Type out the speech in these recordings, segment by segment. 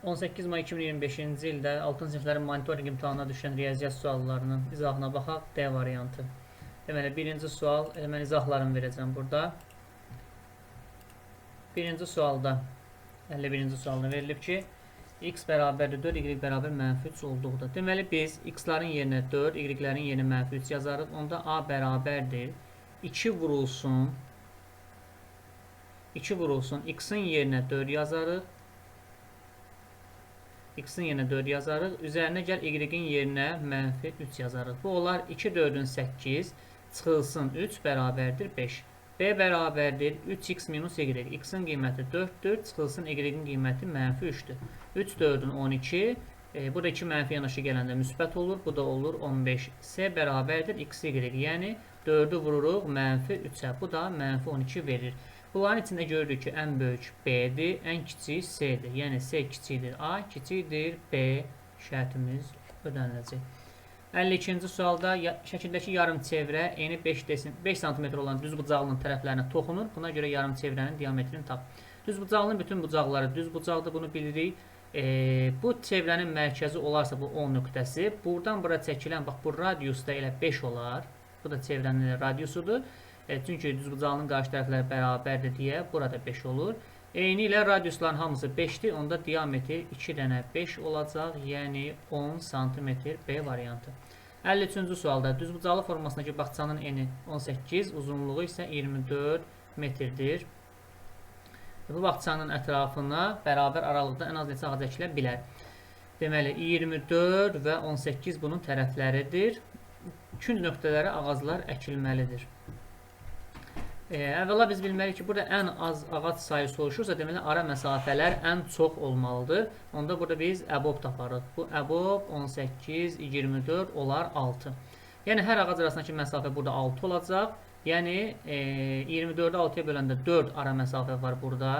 18 may 2025-ci ildə 6-cı siniflərin monitorinq imtahanına düşən riyaziyyat suallarının izahına baxaq. D variantı. Deməli, birinci sual, elə mən izahlarımı verəcəm burada. Birinci sualda, 51-ci sualda verilib ki, x bərabərdir 4, y bərabər mənfi 3 olduqda. Deməli, biz x-ların yerinə 4, y-lərin yerinə mənfi 3 yazarıq. Onda a bərabərdir 2 vurulsun, 2 vurulsun, x-in yerinə 4 yazarıq. X-in yerinə 4 yazarıq. Üzərinə gəl y-in yerinə mənfi 3 yazarıq. Bu olar 2 4-ün 8, çıxılsın 3 bərabərdir 5. B bərabərdir 3x minus y. X-in qiyməti 4-dür, çıxılsın y-in qiyməti mənfi 3-dür. 3 4-ün 12, burada 2 mənfi yanaşı gələndə müsbət olur, bu da olur 15. C bərabərdir x, y, yəni 4-ü vururuq mənfi 3-ə, bu da mənfi 12 verir. Bunların içində görürük ki, ən böyük B-dir, ən kiçik C-dir. Yəni C kiçikdir A, kiçikdir B şərtimiz ödəniləcək. 52-ci sualda şəkildəki yarım çevrə eni 5 cm olan düzbucaqlının tərəflərinə toxunur. Buna görə yarım çevrənin diametrini tap. Düzbucaqlının bütün bucaqları düzbucaqdır, bunu bilirik. Bu çevrənin mərkəzi olarsa bu O nöqtəsi, buradan bura çəkilən, bax bu radius da elə 5 olar. Bu da çevrənin radiusudur. Çünki düzbucaqlının qarşı tərəfləri bərabərdir deyə burada 5 olur. Eyni ilə radiusların hamısı 5-dir. Onda diametr 2 dənə 5 olacaq. Yəni 10 cm B variantı. 53-cü sualda düzbucaqlı formasındakı bağçanın eni 18, uzunluğu isə 24 metrdir. Bu bağçanın ətrafına bərabər aralıqda ən az neçə ağac əkilə bilər? Deməli, 24 və 18 bunun tərəfləridir. Künc nöqtələrə ağaclar əkilməlidir. Əvvəla biz bilməliyik ki, burada ən az ağac sayı soruşursa, deməli, ara məsafələr ən çox olmalıdır. Onda burada biz əbob taparıq. Bu əbob 18, 24 olar 6. Yəni, hər ağac arasındakı məsafə burada 6 olacaq. Yəni, 24-ü 6-ya böləndə 4 ara məsafə var burada.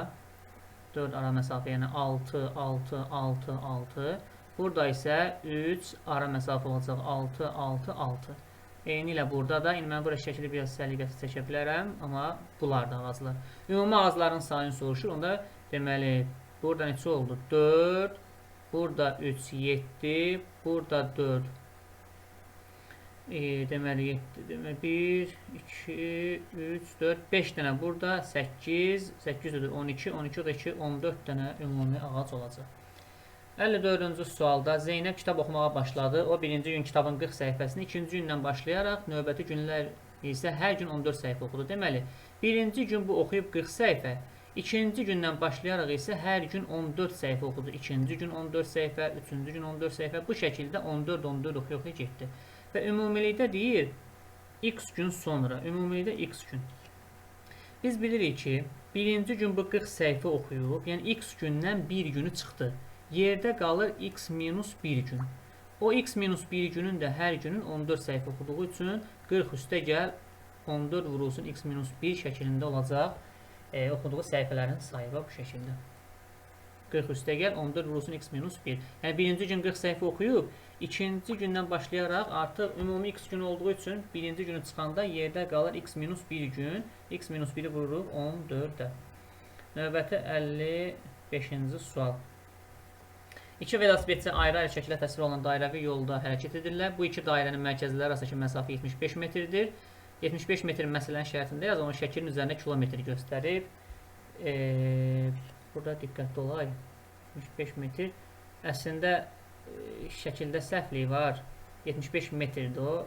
4 ara məsafə, yəni 6, 6, 6, 6. Burada isə 3 ara məsafə olacaq. 6, 6, 6. Eyni ilə burada da, indi mən bura şəkili biraz səliqəsiz çəkə bilərəm, amma bunlar da ağaclar. Ümumi ağacların sayını soruşur. Onda deməli, burada neçə oldu? 4, burada 3, 7, burada 4. Deməli, 7, deməli, 1, 2, 3, 4, 5 dənə burada, 8, 8 ödür, 12, 12 o da 2, 14 dənə ümumi ağac olacaq. 54-cü sualda Zeynəb kitab oxumağa başladı. O birinci gün kitabın 40 səhifəsini, ikinci gündən başlayaraq növbəti günlər isə hər gün 14 səhifə oxudu. Deməli, birinci gün bu oxuyub 40 səhifə, ikinci gündən başlayaraq isə hər gün 14 səhifə oxudu. İkinci gün 14 səhifə, üçüncü gün 14 səhifə. Bu şəkildə 14-14 oxuya-oxuya getdi. Və ümumilikdə deyir, x gün sonra, ümumilikdə x gün. Biz bilirik ki, birinci gün bu 40 səhifə oxuyub, yəni x gündən bir günü çıxdı. Yerdə qalır x minus 1 gün. O x minus 1 günün də hər günün 14 səhifə oxuduğu üçün 40 üstə gəl 14 vurulsun x minus 1 şəklində olacaq oxuduğu səhifələrin sayı bu şəkildə. 40 üstə gəl 14 vurulsun x minus 1. Yəni birinci gün 40 səhifə oxuyub, ikinci gündən başlayaraq artıq ümumi x gün olduğu üçün birinci günü çıxanda yerdə qalır x minus 1 gün. X minus 1-i vururuq 14-ə. Növbəti 55-ci sual. İki velosipedçi ayrı-ayrı şəkildə təsvir olunan dairəvi yolda hərəkət edirlər. Bu iki dairənin mərkəzləri arasındakı məsafə 75 metrdir. 75 metr məsələnin şərtində yaz, amma şəklin üzərində kilometr göstərib. Burada diqqətli olay. 75 metr. Əslində şəkildə səhvlik var. 75 metrdir o.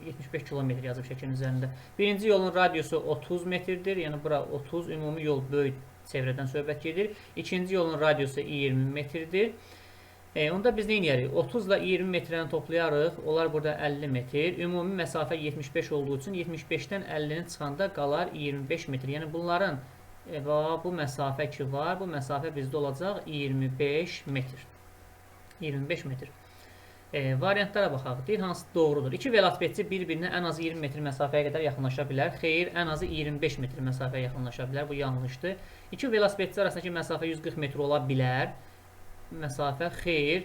75 kilometr yazıb şəklin üzərində. Birinci yolun radiusu 30 metrdir. Yəni bura 30, ümumi yol böyük çevrədən söhbət gedir. İkinci yolun radiusu 20 metrdir. Onda biz nə edərik? 30 ilə 20 metrəni toplayarıq. Onlar burada 50 metr. Ümumi məsafə 75 olduğu üçün 75-dən 50-ni çıxanda qalar 25 metr. Yəni bunların bu məsafə ki var, bu məsafə bizdə olacaq 25 metr. 25 metr. Variantlara baxaq. Deyir, hansı doğrudur? İki velosipedçi bir-birinə ən azı 20 metr məsafəyə qədər yaxınlaşa bilər. Xeyr, ən azı 25 metr məsafəyə yaxınlaşa bilər. Bu yanlışdır. İki velosipedçi arasındakı məsafə 140 metr ola bilər. Məsafə, xeyr.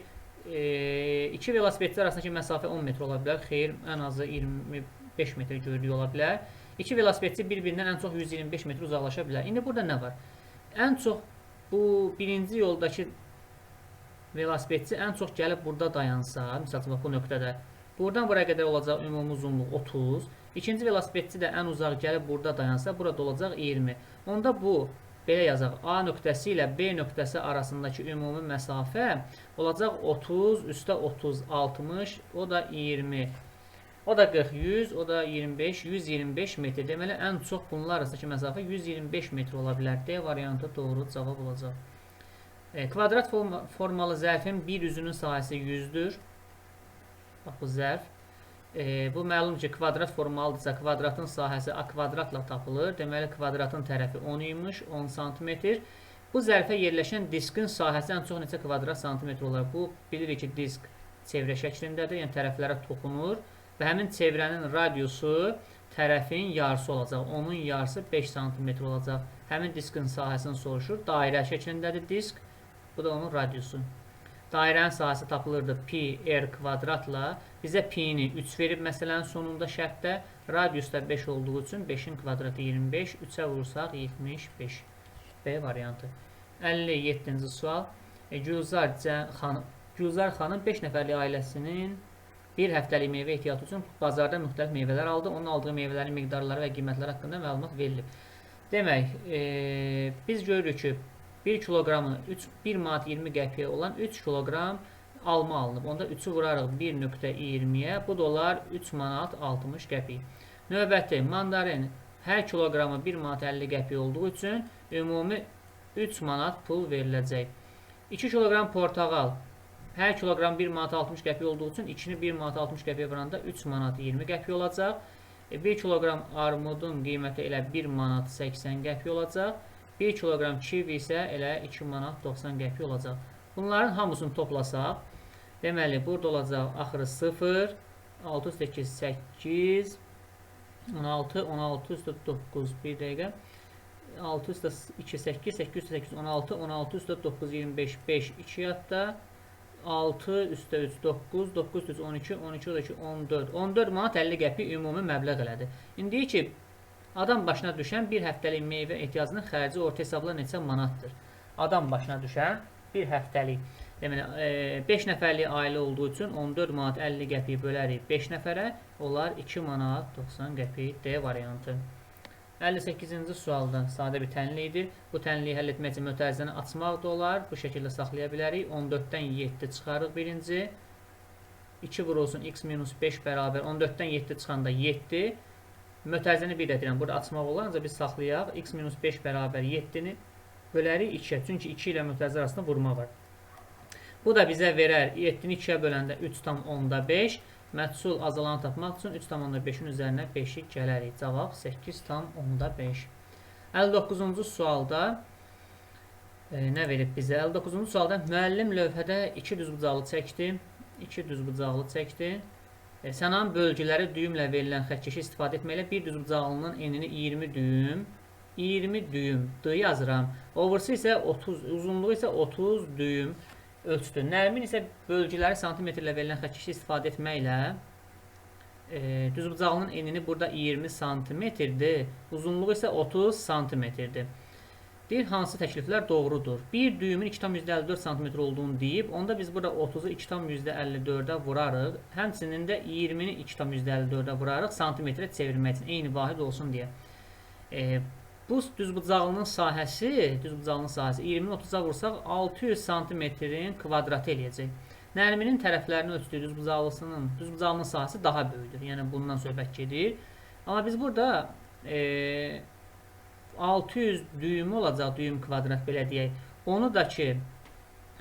İki velosipedçi arasındakı məsafə 10 metr ola bilər. Xeyr, ən azı 25 metr görülüyor ola bilər. İki velosipedçi bir-birindən ən çox 125 metr uzaqlaşa bilər. İndi burada nə var? Ən çox bu birinci yoldakı velosipedçi ən çox gəlib burada dayansa, misal üçün, bax, bu nöqtədə, buradan buraya qədər olacaq ümumi uzunluq 30. İkinci velosipedçi də ən uzaq gəlib burada dayansa, burada olacaq 20. Onda bu, belə yazaq, A nöqtəsi ilə B nöqtəsi arasındakı ümumi məsafə olacaq 30, üstə 30, 60, o da 20. O da 40, 100, o da 25, 125 metr. Deməli, ən çox bunlar arasındakı məsafə 125 metr ola bilər. D variantı doğru cavab olacaq. Kvadrat formalı zərfin bir üzünün sahəsi 100-dür. Bax, bu zərf. Bu məlum ki, kvadrat formalıdırsa, kvadratın sahəsi A kvadratla tapılır. Deməli, kvadratın tərəfi 10 imiş, 10 santimetr. Bu zərfə yerləşən diskin sahəsi ən çox neçə kvadrat santimetr olar? Bu, bilirik ki, disk çevrə şəklindədir, yəni tərəflərə toxunur və həmin çevrənin radiusu tərəfin yarısı olacaq. Onun yarısı 5 santimetr olacaq. Həmin diskin sahəsini soruşur. Dairə şəklindədir disk. Bu da onun radiusu. Dairənin sahəsi tapılırdı pi r kvadratla. Bizə pi-ni 3 verib məsələnin sonunda şərtdə. Radius da 5 olduğu üçün 5-in kvadratı 25, 3-ə vursaq 75. B variantı. 57-ci sual. Gülzar xanım 5 nəfərlik ailəsinin bir həftəlik meyvə ehtiyatı üçün bazarda müxtəlif meyvələr aldı. Onun aldığı meyvələrin miqdarları və qiymətləri haqqında məlumat verilib. Demək, biz görürük ki, 1 kiloqramı 1 manat 20 qəpiyə olan 3 kiloqram alma alınıb. Onda 3-ü vurarıq 1.20-yə. Bu da olar 3 manat 60 qəpik. Növbəti mandarin hər kiloqramı 1 manat 50 qəpik olduğu üçün ümumi 3 manat pul veriləcək. 2 kiloqram portağal hər kiloqram 1 manat 60 qəpik olduğu üçün 2-ni 1 manat 60 qəpiyə vuranda 3 manat 20 qəpik olacaq. 1 kiloqram armudun qiyməti elə 1 manat 80 qəpik olacaq. 1 kiloqram kivi isə elə 2 manat 90 qəpik olacaq. Bunların hamısını toplasaq, deməli, burada olacaq axırı 0, 6, 8, 8, 16, 16 üstə 9, bir dəqiqə, 6 üstə 2, 8, 8 üstə 8, 16, 16 üstə 9, 25, 5, 2 yadda, 6 üstə 3, 9, 9 üstə 3, 12, 12 üstə 2, 14, 14 manat 50 qəpik ümumi məbləğ elədi. İndi deyir ki, adam başına düşən bir həftəlik meyvə ehtiyacının xərci orta hesabla neçə manatdır? Adam başına düşən bir həftəlik. Deməli, 5 nəfərlik ailə olduğu üçün 14 manat 50 qəpik bölərik 5 nəfərə, olar 2 manat 90 qəpik D variantı. 58-ci sualda sadə bir tənlikdir. Bu tənliyi həll etmək üçün mötərizəni açmaq da olar. Bu şəkildə saxlaya bilərik. 14-dən 7 çıxarıq birinci. 2 vurulsun x minus 5 bərabər 14-dən 7 çıxanda 7. Mötərizəni bir də deyirəm, burada açmaq olar, ancaq biz saxlayaq. X minus 5 bərabər 7-ni bölərik 2-yə. Çünki 2 ilə mötərizə arasında vurma var. Bu da bizə verər 7-ni 2-yə böləndə 3,5. Məhsul azalanı tapmaq üçün 3,5-in üzərinə 5-i gələrik. Cavab 8,5. 59-cu sualda nə verib bizə? 59-cu sualda müəllim lövhədə 2 düzbucaqlı çəkdi. 2 düzbucaqlı çəkdi. Sənanın bölgüləri düyümlə verilən xəttkeşi istifadə etməklə bir düzbucaqlının enini 20 düyüm, 20 düyüm D yazıram. Oversi isə 30, uzunluğu isə 30 düyüm ölçdü. Nərmin isə bölgüləri santimetrlə verilən xəttkeşi istifadə etməklə düzbucaqlının enini burada 20 santimetrdir, uzunluğu isə 30 santimetrdir. Deyir, hansı təkliflər doğrudur? Bir düyümün 2,54 sm olduğunu deyib, onda biz burada 30-u 2,54-ə vurarıq. Həmçinin də 20-ni 2,54-ə vurarıq, santimetrə çevirmək üçün, eyni vahid olsun deyə. Bu düzbucaqlının sahəsi, 20-ni 30-a vursaq 600 santimetrin kvadratı eləyəcək. Nərminin tərəflərini ölçdüyü düzbucaqlının sahəsi daha böyükdür. Yəni, bundan söhbət gedir. Amma biz burada 600 düyümü olacaq, düyüm kvadrat belə deyək. Onu da ki,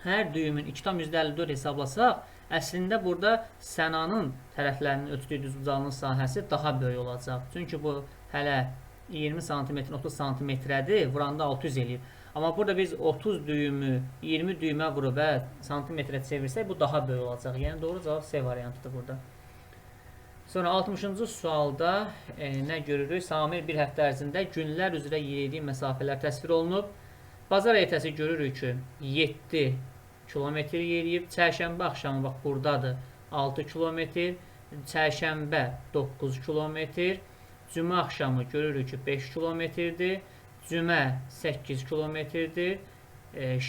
hər düyümün 2,54 hesablasaq, əslində burada sənanın tərəflərinin ölçdüyü düzbucaqlının sahəsi daha böyük olacaq. Çünki bu hələ 20 sm, 30 santimetrədir, vuranda 600 eləyir. Amma burada biz 30 düyümü 20 düyümə vurub və santimetrə çevirsək, bu daha böyük olacaq. Yəni, doğru cavab C variantıdır burada. Sonra 60-cı sualda nə görürük? Samir bir həftə ərzində günlər üzrə yeridiyi məsafələr təsvir olunub. Bazar ertəsi görürük ki, 7 kilometr yeriyib. Çərşənbə axşamı bax buradadır 6 kilometr, çərşənbə 9 kilometr, cümə axşamı görürük ki, 5 kilometrdir, cümə 8 kilometrdir,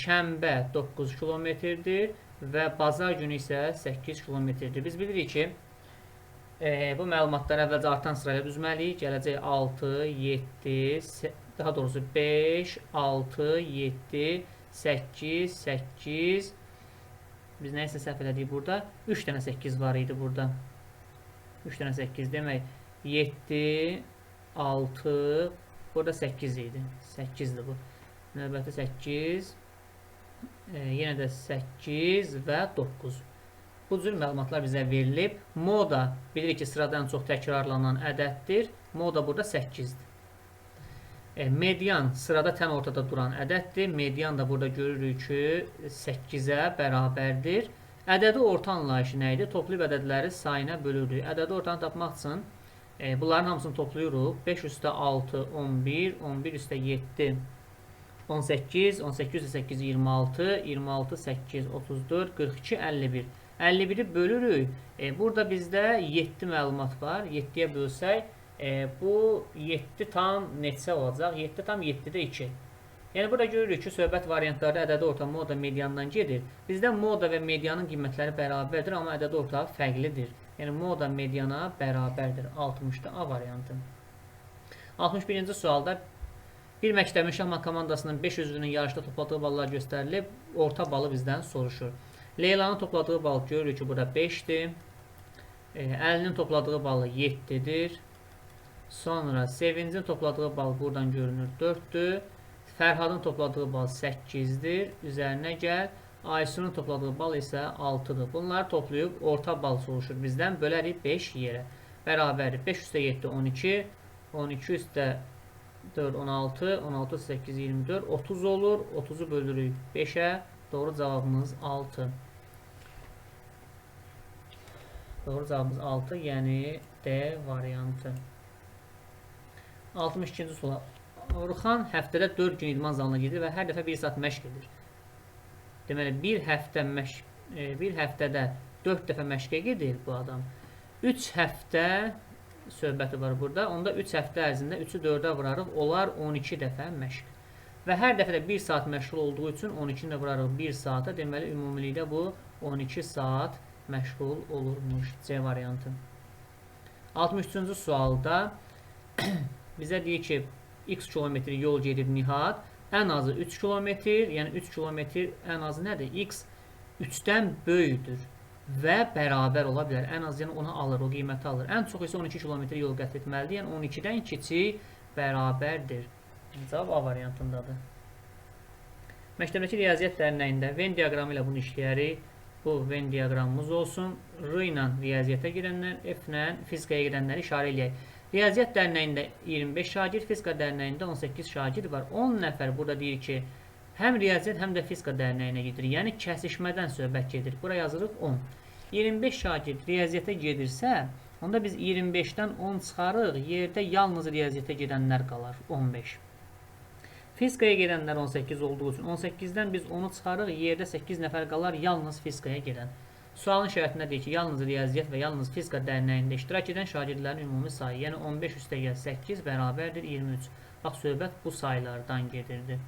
şənbə 9 kilometrdir Və bazar günü isə 8 kilometrdir. Biz bilirik ki, bu məlumatları əvvəlcə artan sırayla düzməliyik. Gələcək 6, 7, daha doğrusu 5, 6, 7, 8, 8. Biz nəyisə səhv elədik burada. 3 dənə 8 var idi burada. 3 dənə 8 demək 7, 6, burada 8 idi. 8-dir bu. Növbəti 8. Yenə də 8 və 9. Bu cür məlumatlar bizə verilib. Moda bilirik ki, sıradan çox təkrarlanan ədəddir. Moda burada 8-dir. Median sırada tən ortada duran ədəddir. Median da burada görürük ki, 8-ə bərabərdir. Ədədi orta anlayışı nə idi? Toplayıb ədədləri sayına bölürük. Ədədi ortanı tapmaq üçün bunların hamısını toplayırıq. 5 üstə 6, 11, 11 üstə 7, 18, 18 üstə 8, 26, 26, 8, 34, 42, 51. 51-i bölürük. Burada bizdə 7 məlumat var. 7-yə bölsək, bu 7 tam neçə olacaq? 7 tam 7-də 2. Yəni, burada görürük ki, söhbət variantlarda ədədi orta moda mediandan gedir. Bizdə moda və medianın qiymətləri bərabərdir, amma ədədi orta fərqlidir. Yəni, moda mediana bərabərdir. 60-da A variantı. 61-ci sualda bir məktəbin şahmat komandasının 5 üzvünün yarışda topladığı ballar göstərilib, orta balı bizdən soruşur. Leylanın topladığı bal görürük ki, burada 5-dir. Əlinin topladığı balı 7-dir. Sonra Sevincin topladığı bal buradan görünür 4-dür. Fərhadın topladığı bal 8-dir. Üzərinə gəl. Aysunun topladığı bal isə 6-dır. Bunları toplayıb orta bal soruşur bizdən. Bölərik 5 yerə. Bərabərdir. 5 üstə 7, 12. 12 üstə 4, 16. 16 üstə 8, 24. 30 olur. 30-u bölürük 5-ə. Doğru cavabımız 6. Doğru cavabımız 6, yəni D variantı. 62-ci sual. Orxan həftədə 4 gün idman zalına gedir və hər dəfə 1 saat məşq edir. Deməli, bir həftədə 4 dəfə məşqə gedir bu adam. 3 həftə söhbəti var burada. Onda 3 həftə ərzində 3-ü 4-ə vurarıq. Olar 12 dəfə məşq. Və hər dəfə də 1 saat məşğul olduğu üçün 12-ni də vurarıq 1 saata. Deməli, ümumilikdə bu 12 saat məşğul olurmuş. C variantı. 63-cü sualda bizə deyir ki, x kilometr yol gedib Nihat. Ən azı 3 kilometr, yəni 3 kilometr ən azı nədir? X 3-dən böyükdür və bərabər ola bilər. Ən az, yəni onu alır, o qiyməti alır. Ən çox isə 12 kilometr yol qət etməlidir. Yəni 12-dən kiçik bərabərdir. Cavab A variantındadır. Məktəbdəki riyaziyyat dərnəyində Venn diaqramı ilə bunu işləyərik. Bu Venn diaqramımız olsun. R ilə riyaziyyata girənlər, F ilə fizikaya girənləri işarə eləyək. Riyaziyyat dərnəyində 25 şagird, fizika dərnəyində 18 şagird var. 10 nəfər burada deyir ki, həm riyaziyyat, həm də fizika dərnəyinə gedir. Yəni kəsişmədən söhbət gedir. Bura yazırıq 10. 25 şagird riyaziyyata gedirsə, onda biz 25-dən 10 çıxarıq. Yerdə yalnız riyaziyyata gedənlər qalar 15. Fizikaya gedənlər 18 olduğu üçün 18-dən biz 10-u çıxarıq, yerdə 8 nəfər qalar yalnız fizikaya gedən. Sualın şərtində deyir ki, yalnız riyaziyyat və yalnız fizika dərnəyində iştirak edən şagirdlərin ümumi sayı, yəni 15 üstəgəl 8 bərabərdir 23. Bax, söhbət bu saylardan gedirdi.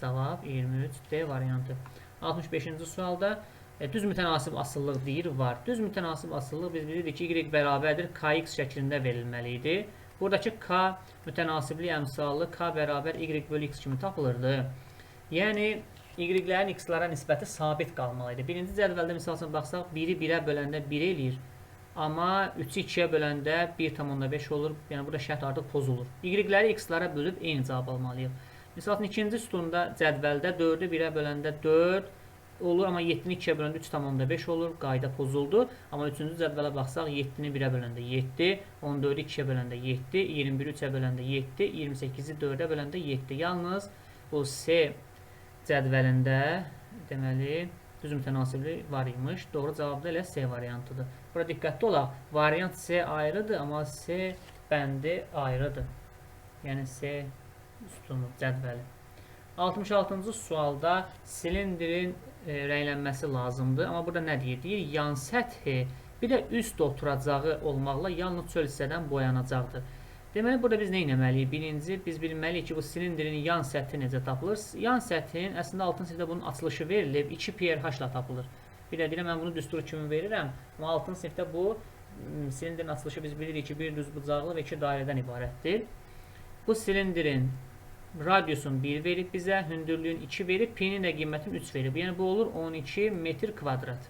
Cavab 23, D variantı. 65-ci sualda düz mütənasib asıllıq deyir, var. Düz mütənasib asıllıq biz bilirik ki, Y bərabərdir KX şəklində verilməli idi. Buradakı K mütənasiblik əmsalı K bərabər Y bölü X kimi tapılırdı. Yəni, Y-lərin X-lara nisbəti sabit qalmalı idi. Birinci cədvəldə misal üçün baxsaq, 1-i 1-ə böləndə 1 eləyir. Amma 3-ü 2-yə böləndə 1,5 olur. Yəni, burada şərt artıq pozulur. Y-ləri X-lara bölüb eyni cavab almalıyıq. Misal üçün, ikinci sütunda cədvəldə 4-ü 1-ə böləndə 4 olur, amma 7-ni 2-yə böləndə 3,5 olur. Qayda pozuldu. Amma üçüncü cədvələ baxsaq, 7-ni 1-ə böləndə 7, 14-ü 2-yə böləndə 7, 21-i 3-ə böləndə 7, 28-i 4-ə böləndə 7. Yalnız bu C cədvəlində deməli, düz mütənasiblik var imiş. Doğru cavab da elə C variantıdır. Burada diqqətli olaq. Variant C ayrıdır, amma C bəndi ayrıdır. Yəni C sütunu cədvəli. 66-cı sualda silindirin rənglənməsi lazımdır. Amma burada nə deyir? Deyir, yan səthi bir də üst oturacağı olmaqla yalnız çöl hissədən boyanacaqdır. Deməli, burada biz nə etməliyik? Birinci, biz bilməliyik ki, bu silindirin yan səthi necə tapılır? Yan səthinin, əslində, 6-cı sinifdə bunun açılışı verilib, 2 pi r h ilə tapılır. Bir də deyirəm, mən bunu düstur kimi verirəm. Amma 6-cı sinifdə bu silindirin açılışı biz bilirik ki, bir düzbucaqlı və 2 dairədən ibarətdir. Bu silindirin radiusunu 1 verib bizə, hündürlüyün 2 verib, pi-nin də qiymətini 3 verib. Yəni bu olur 12 metr kvadrat.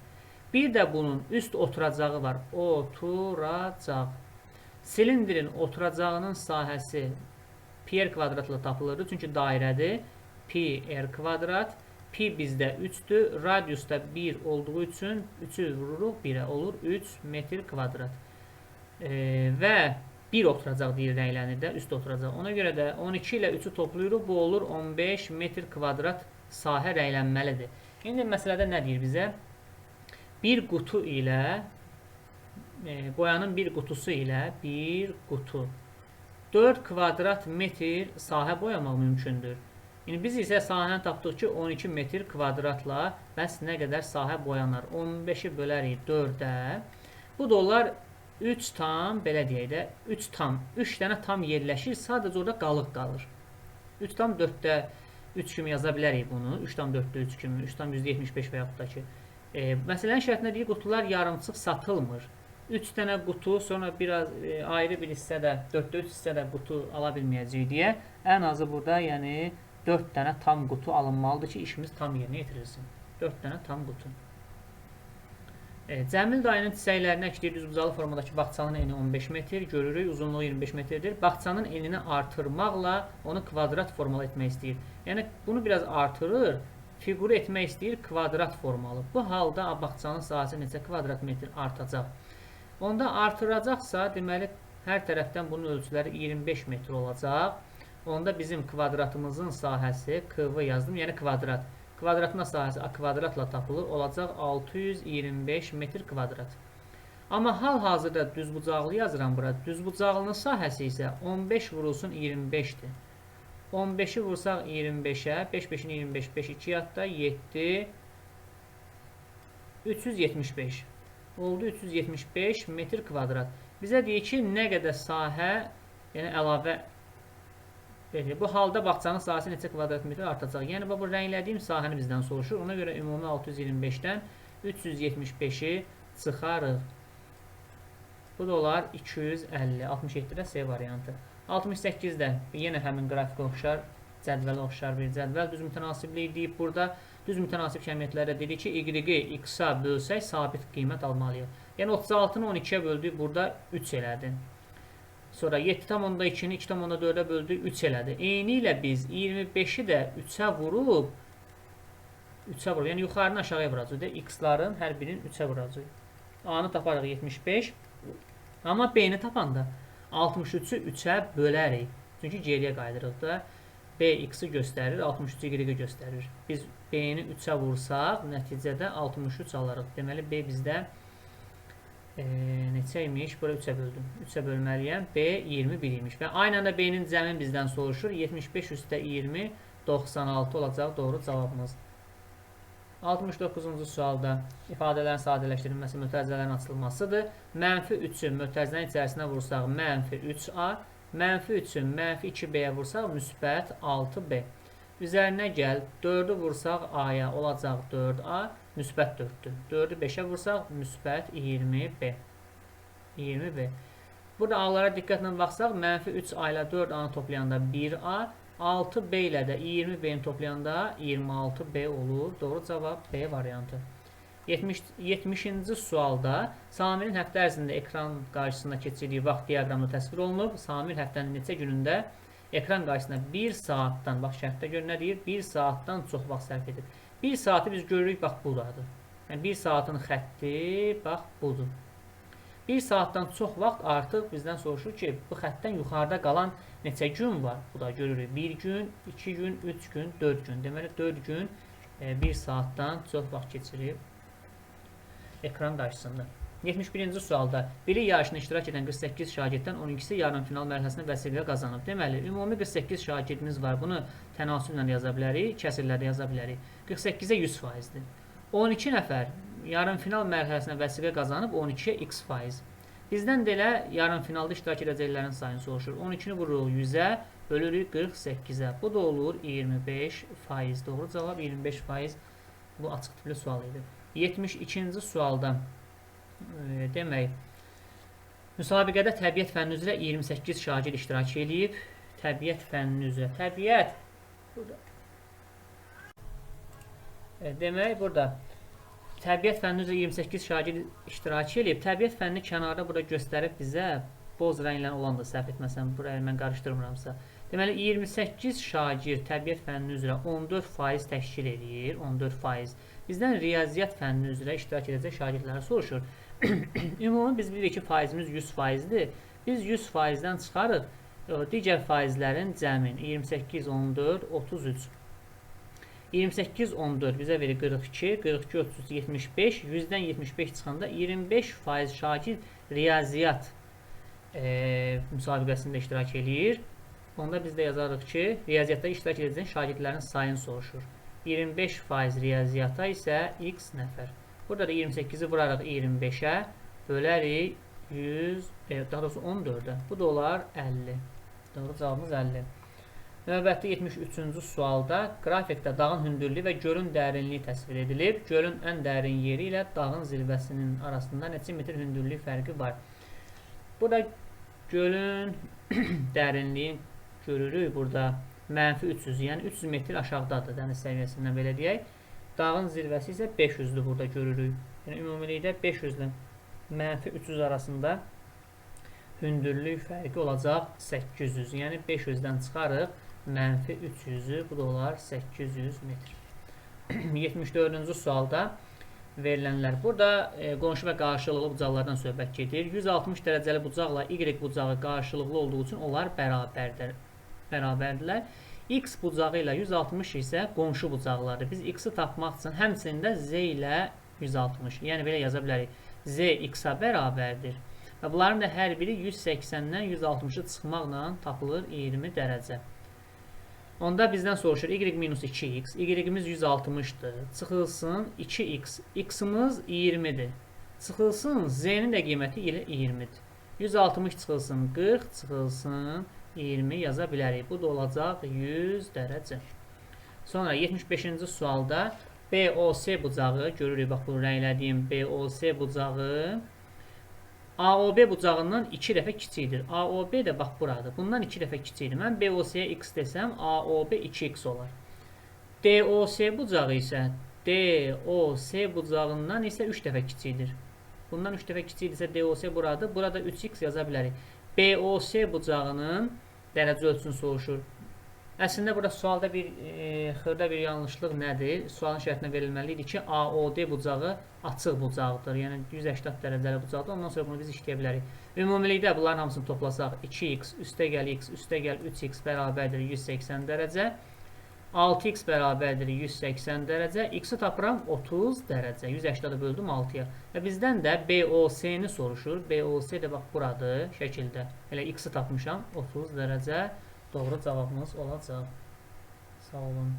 Bir də bunun üst oturacağı var. Oturacaq. Silindirin oturacağının sahəsi pi r kvadratla tapılırdı. Çünki dairədir. Pi r kvadrat. Pi bizdə 3-dür. Radius da 1 olduğu üçün 3-ü vururuq 1-ə. Olur 3 metr kvadrat. Və 1 oturacaq deyir rənglənir də, üst oturacaq. Ona görə də 12 ilə 3-ü toplayırıq. Bu olur 15 metr kvadrat sahə rənglənməlidir. İndi məsələdə nə deyir bizə? Bir qutu ilə, boyanın bir qutusu ilə bir qutu 4 kvadrat metr sahə boyamaq mümkündür. İndi biz isə sahəni tapdıq ki, 12 metr kvadratla bəs nə qədər sahə boyanar? 15-i bölərik 4-ə. Bu da olar 3 tam, belə deyək də, 3 tam, 3 dənə tam yerləşir, sadəcə orada qalıq qalır. 3 tam 4-də 3 kimi yaza bilərik bunu. 3 tam 4-də 3 kimi, 3 tam %75 və yaxud da ki. Məsələnin şərtində deyir, qutular yarımçıq satılmır. 3 dənə qutu, sonra biraz ayrı bir hissə də, 4-də 3 hissə də qutu ala bilməyəcəyik deyə ən azı burada, yəni 4 dənə tam qutu alınmalıdır ki, işimiz tam yerinə yetirilsin. 4 dənə tam qutu. Cəmil dayının çiçəklərini əkdiyi düzbucaqlı formadakı bağçanın eni 15 metr, görürük, uzunluğu 25 metrdir. Bağçanın enini artırmaqla onu kvadrat formalı etmək istəyir. Yəni, bunu biraz artırır, fiquru etmək istəyir kvadrat formalı. Bu halda bağçanın sahəsi neçə kvadrat metr artacaq? Onda artıracaqsa, deməli, hər tərəfdən bunun ölçüləri 25 metr olacaq. Onda bizim kvadratımızın sahəsi, KV yazdım, yəni kvadrat. Kvadratın sahəsi A kvadratla tapılır, olacaq 625 metr kvadrat. Amma hal-hazırda düzbucaqlı yazıram bura. Düzbucaqlının sahəsi isə 15 vurulsun 25-dir. 15-i vursaq 25-ə, 5 5-in 25, 5 2 yadda 7, 375. Oldu 375 metr kvadrat. Bizə deyir ki, nə qədər sahə, yəni əlavə verilir. Bu halda bağçanın sahəsi neçə kvadrat metr artacaq? Yəni, bu rənglədiyim sahəni bizdən soruşur. Ona görə ümumi 625-dən 375-i çıxarıq. Bu da olar 250. 67-də C variantı. 68-də yenə həmin qrafikə oxşar, cədvələ oxşar bir cədvəl. Düz mütənasiblik deyib burada. Düz mütənasib kəmiyyətlərdə dedik ki, Y-i X-a bölsək sabit qiymət almalıyıq. Yəni 36-nı 12-yə böldük, burada 3 elədi. Sonra 7,2-ni 2,4-ə böldük, 3 elədi. Eyni ilə biz 25-i də 3-ə vurub, 3-ə vurub, yəni yuxarını aşağıya vuracaq. X-ların hər birini 3-ə vuracaq. A-nı taparıq 75. Amma B-ni tapanda 63-ü 3-ə bölərik. Çünki geriyə qayıdırıq da. B X-i göstərir, 63-ü Y-i göstərir. Biz B-ni 3-ə vursaq, nəticədə 63 alarıq. Deməli, B bizdə neçə imiş? Bura 3-ə böldüm. 3-ə bölməliyəm. B 21 imiş. Və aynı anda B-nin cəmi bizdən soruşur. 75 üstə 20, 96 olacaq doğru cavabımız. 69-cu sualda ifadələrin sadələşdirilməsi mötərizələrin açılmasıdır. Mənfi 3-ü mötərizənin içərisinə vursaq mənfi 3A, mənfi 3-ü mənfi 2B-yə vursaq müsbət 6B. Üzərinə gəl, 4-ü vursaq A-ya olacaq 4A, müsbət 4-dür. 4-ü 5-ə vursaq müsbət 20B. 20B. Burada A-lara diqqətlə baxsaq, mənfi 3A ilə 4A-nı toplayanda 1A, 6B ilə də 20B-ni toplayanda 26B olur. Doğru cavab B variantı. 70-ci sualda Samirin həftə ərzində ekran qarşısında keçirdiyi vaxt diaqramda təsvir olunub. Samir həftənin neçə günündə ekran qarşısında 1 saatdan, bax şərtdə gör nə deyir, 1 saatdan çox vaxt sərf edib. 1 saatı biz görürük, bax buradır. Yəni 1 saatın xətti, bax budur. 1 saatdan çox vaxt artıq bizdən soruşur ki, bu xəttdən yuxarıda qalan neçə gün var? Bu da görürük. 1 gün, 2 gün, 3 gün, 4 gün. Deməli 4 gün 1 saatdan çox vaxt keçirib ekran qarşısında. 71-ci sualda bilik yarışında iştirak edən 48 şagirddən 12-si yarımfinal mərhələsində vəsiqə qazanıb. Deməli, ümumi 48 şagirdimiz var. Bunu tənasüblə də yaza bilərik, kəsirlə də yaza bilərik. 48-ə 100%-dir. 12 nəfər yarımfinal mərhələsinə vəsiqə qazanıb, 12-yə x faiz. Bizdən də elə yarımfinalda iştirak edəcəklərin sayını soruşur. 12-ni vururuq 100-ə, bölürük 48-ə. Bu da olur 25%. Doğru cavab 25% Bu açıq tipli sual idi. 72-ci sualda demək, müsabiqədə təbiət fənni üzrə 28 şagird iştirak eləyib. Təbiət fənni üzrə. Təbiət. Burada. Demək, burada təbiət fənni üzrə 28 şagird iştirak eləyib. Təbiət fənni kənarda burada göstərib bizə boz rənglə olan da səhv etməsəm, buraya mən qarışdırmıramsa. Deməli, 28 şagird təbiət fənni üzrə 14% təşkil eləyir. 14%. Bizdən riyaziyyat fənni üzrə iştirak edəcək şagirdləri soruşur. Ümumi biz bilirik ki, faizimiz 100%-dir. Biz 100%-dən çıxarıq digər faizlərin cəmin 28, 14, 33. 28, 14 bizə verir 42, 42, 33, 75. 100-dən 75 çıxanda 25% şagird riyaziyyat müsabiqəsində iştirak eləyir. Onda biz də yazarıq ki, riyaziyyatda iştirak edəcək şagirdlərin sayını soruşur. 25% riyaziyyata isə x nəfər. Burada da 28-i vurarıq 25-ə, bölərik 100, daha doğrusu 14-ə. Bu da olar 50. Doğru cavabımız 50. Növbəti 73-cü sualda qrafikdə dağın hündürlüyü və gölün dərinliyi təsvir edilib. Gölün ən dərin yeri ilə dağın zirvəsinin arasında neçə metr hündürlük fərqi var? Burada gölün dərinliyi görürük. Burada mənfi 300, yəni 300 metr aşağıdadır dəniz səviyyəsindən belə deyək. Dağın zirvəsi isə 500-dür burada görürük. Yəni ümumilikdə 500 ilə mənfi 300 arasında hündürlük fərqi olacaq 800. Yəni 500-dən çıxarıq mənfi 300-ü, bu da olar 800 metr. 74-cü sualda verilənlər. Burada qonşu və qarşılıqlı bucaqlardan söhbət gedir. 160 dərəcəli bucaqla Y bucağı qarşılıqlı olduğu üçün onlar bərabərdirlər. X bucağı ilə 160 isə qonşu bucaqlardır. Biz X-i tapmaq üçün həmçinin də Z ilə 160. Yəni belə yaza bilərik. Z X-a bərabərdir. Və bunların da hər biri 180-dən 160-ı çıxmaqla tapılır 20 dərəcə. Onda bizdən soruşur Y minus 2x. Y-imiz 160-dır. Çıxılsın 2x. X-imiz 20-dir. Çıxılsın Z-nin də qiyməti elə 20-dir. 160 çıxılsın 40, çıxılsın 20 yaza bilərik. Bu da olacaq 100 dərəcə. Sonra 75-ci sualda BOC bucağı görürük. Bax, bu rənglədiyim BOC bucağı AOB bucağından 2 dəfə kiçikdir. AOB də bax buradır. Bundan 2 dəfə kiçikdir. Mən BOC-yə x desəm, AOB 2x olar. DOC bucağı isə DOC bucağından isə 3 dəfə kiçikdir. Bundan 3 dəfə kiçikdirsə DOC buradır. Burada 3x yaza bilərik. BOC bucağının dərəcə ölçüsünü soruşur. Əslində burada sualda bir xırda bir yanlışlıq nədir? Sualın şərtinə verilməli idi ki, AOD bucağı açıq bucaqdır. Yəni 180 dərəcəli bucaqdır. Ondan sonra bunu biz işləyə bilərik. Ümumilikdə bunların hamısını toplasaq 2x üstəgəl x üstəgəl 3x bərabərdir 180 dərəcə. 6x bərabərdir 180 dərəcə. X-i tapıram 30 dərəcə. 180-ı böldüm 6-ya. Və bizdən də BOC-ni soruşur. BOC də bax buradır şəkildə. Elə x-i tapmışam 30 dərəcə. Doğru cavabımız olacaq. Sağ olun.